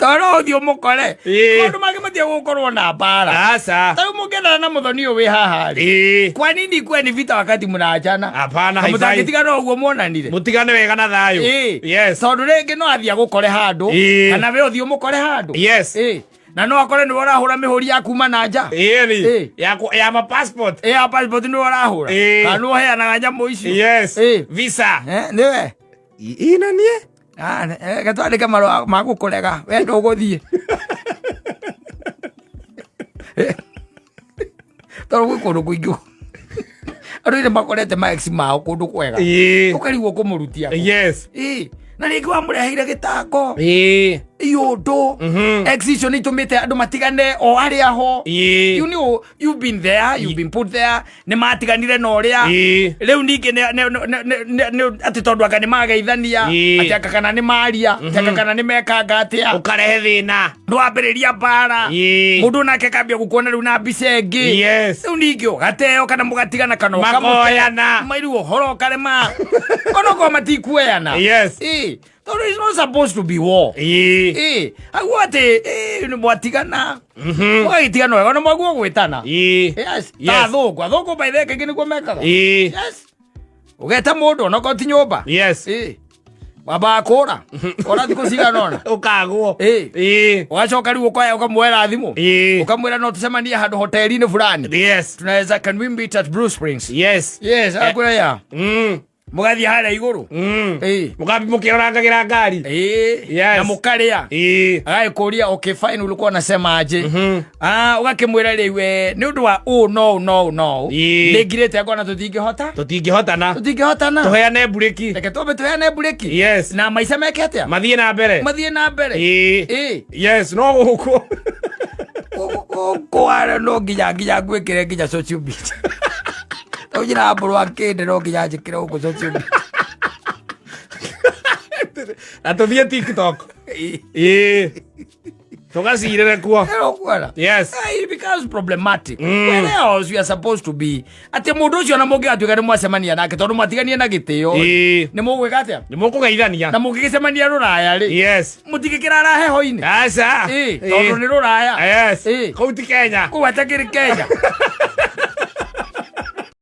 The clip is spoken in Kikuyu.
Tondũ ũthiĩ ũmũkore. Ĩĩ. Maũndũ mangĩ matige gũkorwo na mbara. Aca. Ta rĩu mũngĩendana na mũthoni ũyũ wĩ haha rĩ. Kwa nini kuwe ni vita wakati mnaachana? Hapana, haifai. Mũtangĩtigana ũguo muonanire. Mũtigane wega na thayũ. Yes. Tondũ rĩngĩ no athiĩ agũkore handũ. Kana we ũthiĩ ũmũkore handũ. Na no akore nĩwe ũrahũra mĩhũri ya kuma na nja. Ĩni. Ya ya ma passport. Ya passport nĩwe ũrahũra. Kana nĩwe ũheanaga nyamũ icio. Yes. Visa. Nĩwe. Ĩ na niĩ. Ah, reke twandĩke marũa ma gũkũrega we ndũgũthiĩ tondũ gwĩ kũndũ kũingĩ andũ nĩ makorete ma ex mao kũndũ kwega ũkarigwo kũmũrutia kũ. Ĩĩ, na rĩngĩ wamũreheire gĩtango iũndũ ex icio nĩ itũmĩte andũ matigane o arĩa ho. You know, you've been there, you've been put there. Nĩ matiganire na ũrĩa rĩu ningĩ atĩ tondũ anga nĩ mageithania, atĩ anga kana nĩ maria, atĩ anga kana nĩ mekanga atĩa. Ũkarehe thĩna. Ndwambĩrĩria mbara. Mũndũ nake akambia gũkuona rĩu na mbica ĩngĩ. Rĩu ningĩ ũgateo kana mũgatigana kana ũkamũte. Makoyana. Mairu ũhoro ũkarema onokorwo matikuoyana. Tondũ it's not supposed to be war. Aguo atĩ nĩ mwatigana, mũgagĩtigana wega na mwaguo gwĩtana. Yes. Ta athũngũ, athũngũ by the way kaingĩ nĩguo mekaga. Yes, ũgeta mũndũ onokorwo ti nyũmba. Wambaga kũra kũra thikũ cigana ũna. Ũkagwo. Ũgacoka rĩu ũkoya ũkamwoera thimũ, ũkamwĩra no tũcemanie handũ hoteli-inĩ fulani. Tunaweza, can we meet at Blue Springs? Yes, akwĩra ya mũgathiĩ harĩa igũrũ. Mũkambi mũkĩrorangagĩra ngari. Na mũkarĩa. Agagĩkũria, "Okay, fine, ulikuwa unasema aje?" Ah, ũgakĩmwĩra rĩu nĩ ũndũ wa ũũ no ũũ no ũũ no ũũ, nĩ ngirĩte ngona tũtingĩhota. Tũtingĩhotana. Tũtingĩhotana. Tũheane mburĩki. Reke twambe tũheane mburĩki. Na maica meke atĩa? Mathiĩ na mbere. Mathiĩ na mbere. Yes, no gũkũ. Gũkũ ara no nginya ngwĩkĩre nginya social media. Tondũ njĩra mbũrũ akĩnde no nginya njĩkĩre gũkũ social media. Na tũthiĩ TikTok. Ĩĩ. Tũgacirĩre kuo. Ĩro kuona. Yes. It becomes problematic. Where else you are supposed to be? Atĩ mũndũ ũcio na mũngĩgatuĩka nĩ mwacemania nake tondũ mwatiganie na gĩtĩo. Nĩ mũgwĩka atĩa? Nĩ mũkũgeithania. Na mũngĩgĩcemania rũraya rĩ. Mũtingĩkĩrara heho-inĩ. Aca. Tondũ nĩ rũraya. Kũu ti Kenya. Kũu atakĩrĩ Kenya.